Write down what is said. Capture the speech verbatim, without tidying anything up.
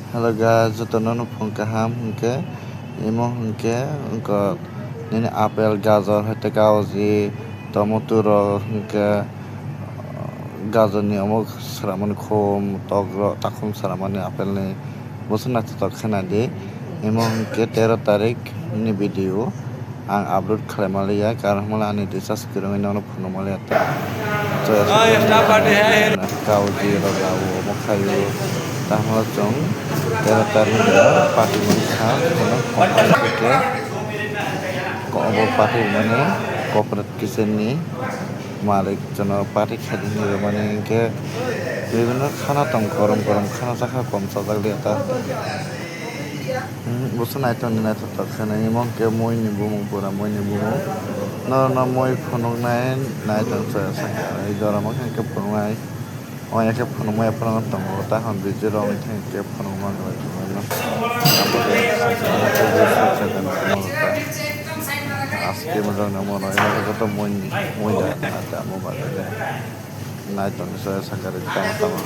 Hello guys, jotono no phung kaham hwnkhe, imo hwnkhe wngkha nini apple, gajor, hai tei kaoji, tomato rok hwnkhe, gajor ni omo sramani khum tok rok, takhum sramani apple ni, bwswk naithotok khe naidi. Imo hwnkhe tero tarik ni video. Ang upload khlaima liya, karon hwnmale ani recharge kwrwngwi nono phunukma liya ta. Kaoji rok rao omo khaio. Tamo chwng tero tarik ni party mani kha, kono company khe ko-, obo party mani corporate kitchen ni malik jono party khaidi hinwi rwmani hinkhe bibinno khana tong, korom korom khana chakha, kom chajak liya ta. Hmm, bwswk naithok ni naithotok khe nai, imo hwnkhe mui ni bumung, pura mui ni bumung. Norok no mui phunuknai naithok se sakha, ei jora ma khe phunuknai. Oya khe phunukmaya phunukma tongo, tahon busy rok wngkhe phunukma wngwi tongmano. Aske mo jang namo no, ino joto mui ni, mui da, da, mo ba da. Naithok se sakha ri tamo tamo.